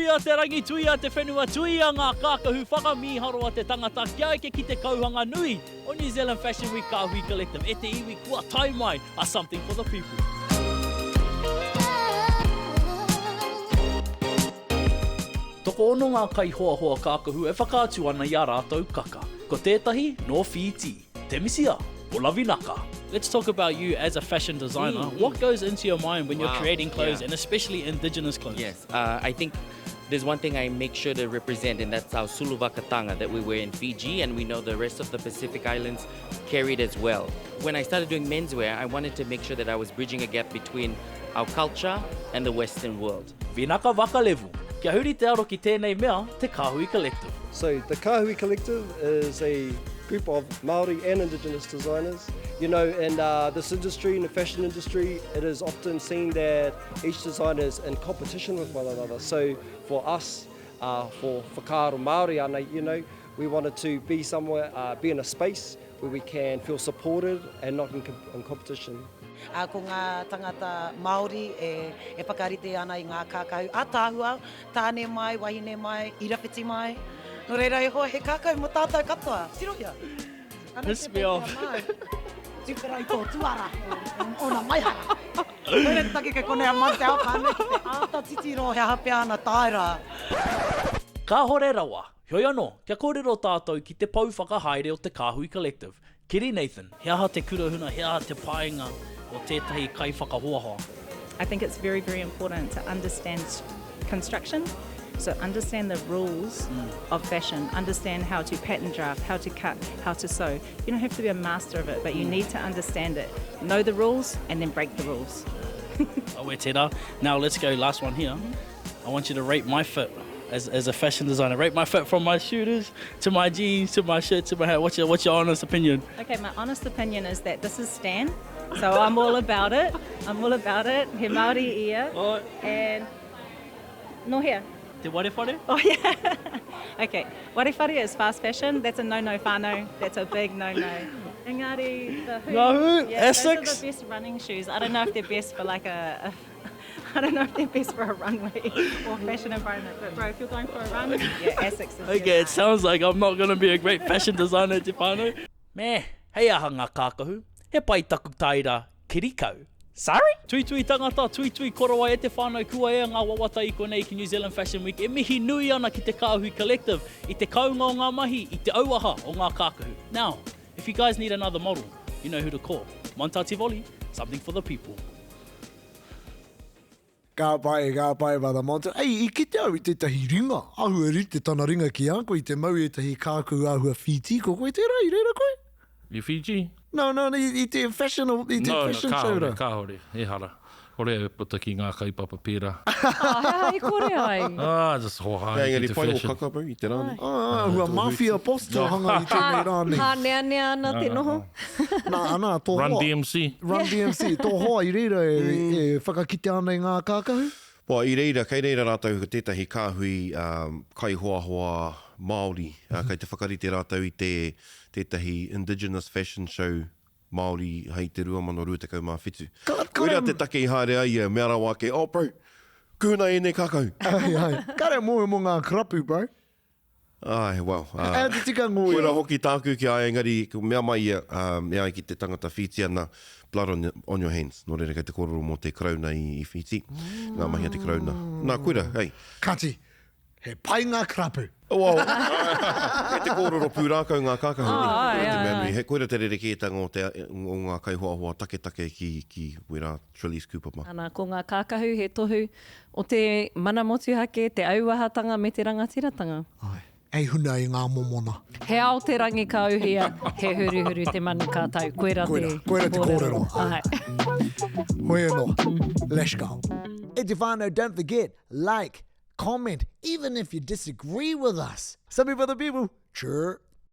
Tuia te rangi, tuia te whenua, tuia ngā kākahu whakamīharo a te tangata kia eke ki te kauhanga nui o New Zealand Fashion Week Kāhui Collective e te iwi kua tae mai a Something for the People. Tokoono ngā kaihoahoa kākahu e whakaatu ana i ā rātou kaka. Ko tētahi nō Whītī. Te Misia, Ola Vinaka. Let's talk about you as a fashion designer. Mm, mm. What goes into your mind when wow. you're creating clothes yeah. and especially indigenous clothes? Yes, uh, I think there's one thing I make sure to represent, and that's our Suluvakatanga that we wear in Fiji, and we know the rest of the Pacific Islands carried as well. When I started doing menswear, I wanted to make sure that I was bridging a gap between our culture and the Western world. Vinaka Vakalevu. Kia huri te aro ki tēnei mea, te Kāhui Collective. So the Kāhui Collective is a group of Māori and Indigenous designers. You know, in uh, this industry, in the fashion industry, it is often seen that each designer is in competition with one another. So for us, uh, for whakaaro Māori ana, you know, we wanted to be somewhere, uh, be in a space where we can feel supported and not in, in competition. Ā, ko ngā tangata Māori e, e whakarite ana i ngā kākahu ātaahua, tāne mai, wahine mai, irawhiti mai. Nō reira e hoa, he kākahu mō tātou katoa. Tirohia! Piss me off. Tuwhera i tō tuara, ōna maihara. Koira te take kei konei a Mum Te Ao Whānau ki te āta titiro he aha pea ana taera. Kāhore rawa. Heoi anō, kia kōrero tātou ki te pou whakahaere o te Kāhui Collective, Kiri Nathan. He aha te kura huna, he aha te painga o tētahi kaiwhakahoahoa? I think it's very, very important to understand construction, so understand the rules mm. of fashion, understand how to pattern draft, how to cut, how to sew. You don't have to be a master of it, but you mm. need to understand it. Know the rules and then break the rules. oh, tērā. Now let's go last one here. Mm -hmm. I want you to rate my fit as, as a fashion designer. Rate my fit from my shooters to my jeans to my shirt to my hat. What's your, what's your honest opinion? Okay, my honest opinion is that this is Stan. So I'm all about it. I'm all about it. He Māori ia. Oh. And no here. Te warewhare? Oh yeah. okay. Warewhare is fast fashion. That's a no-no whānau. That's a big no-no. Engari, the who, Ngā yeah, Those are the best running shoes. I don't know if they're best for like a, a I don't know if they're best for a runway or fashion environment, but bro, if you're going for a run, yeah, Asics is Okay, it sounds like I'm not going to be a great fashion designer, te whānau. Me, hei aha ngā kākahu? He pai taku taira kirikau. Sorry? Tuitui tangata, tuitui korowai e te whānau kua ea ngā wawata i konei ki New Zealand Fashion Week e mihi nui ana ki te Kāhui Collective i te kounga o ngā mahi, i te auaha o ngā kākahu. Now, if you guys need another model, you know who to call. Monta Tivoli, something for the people. Ka pai, ka pai, Brother Monta. Ei, i kite au i tētahi ringa, āhua rite tana ringa ki a koe i te mau i ētahi kākau āhua Fiji, ko koe tērā, i reira koe? I Fiji? No, no, i, i te fashion, i te no, fashion no, show ra. Kāore, kāore, ehara. Kore au e puta ki ngā kaupapa pērā. Ah, he aha i kore ai? Ah, just hoha ai ki te pai o fashion. Kakabu i te rā nei. Ah, āhua mafia boss tō hanga i tēnei rā nei. Hāneanea ana te noho. Nā, ana, tō Run hoa. DMC. Run DMC, tō hoa i reira e, e whakakitea ana i ngā kākahu? Well, i reira, kei reira rātou ko tētahi kāhui um, kaihoahoa Māori, uh, kei te whakarite rātou i te, tētahi Indigenous Fashion Show Māori hei te 2027. Koirā te take i haere ai ia, mea rawa ake, oh bro, kuhuna ēnei kākahu. Ai, ai. Kare mōhio mō ngā karapu, bro. Ai, well, uh, Ā, te tikanga o ia. Koirā hoki tāku ki a ia, engari, mea mai ia, um, e ai ki te tangata Whīti ana, blood on, on your hands. Nō reira kei te kōrero mō te Karauna i, i Whīti, ngā mahi a te Karauna. Nā, koirā, hei. Kāti, He pai ngā karapu. Well, kei te kōrero pūrākau ngā kākahu, nē? Āe, Koira te mea āe. nui. He, koira te rerekētanga o te, o ngā kaihoahoa taketake ki, ki wērā Trelise Cooper mā. Ana, ko ngā kākahu he tohu o te mana motuhake, te auahatanga me te rangatiratanga. Āe, hei huna i ngā momona. He ao te rangi ka uhia, he huruhuru te manu ka tau. Koira te Koira, koira te kōrero. Āe. Hoi anō, let's go. E te whānau, don't forget, like, comment, even if you disagree with us. Something for the people. Chur.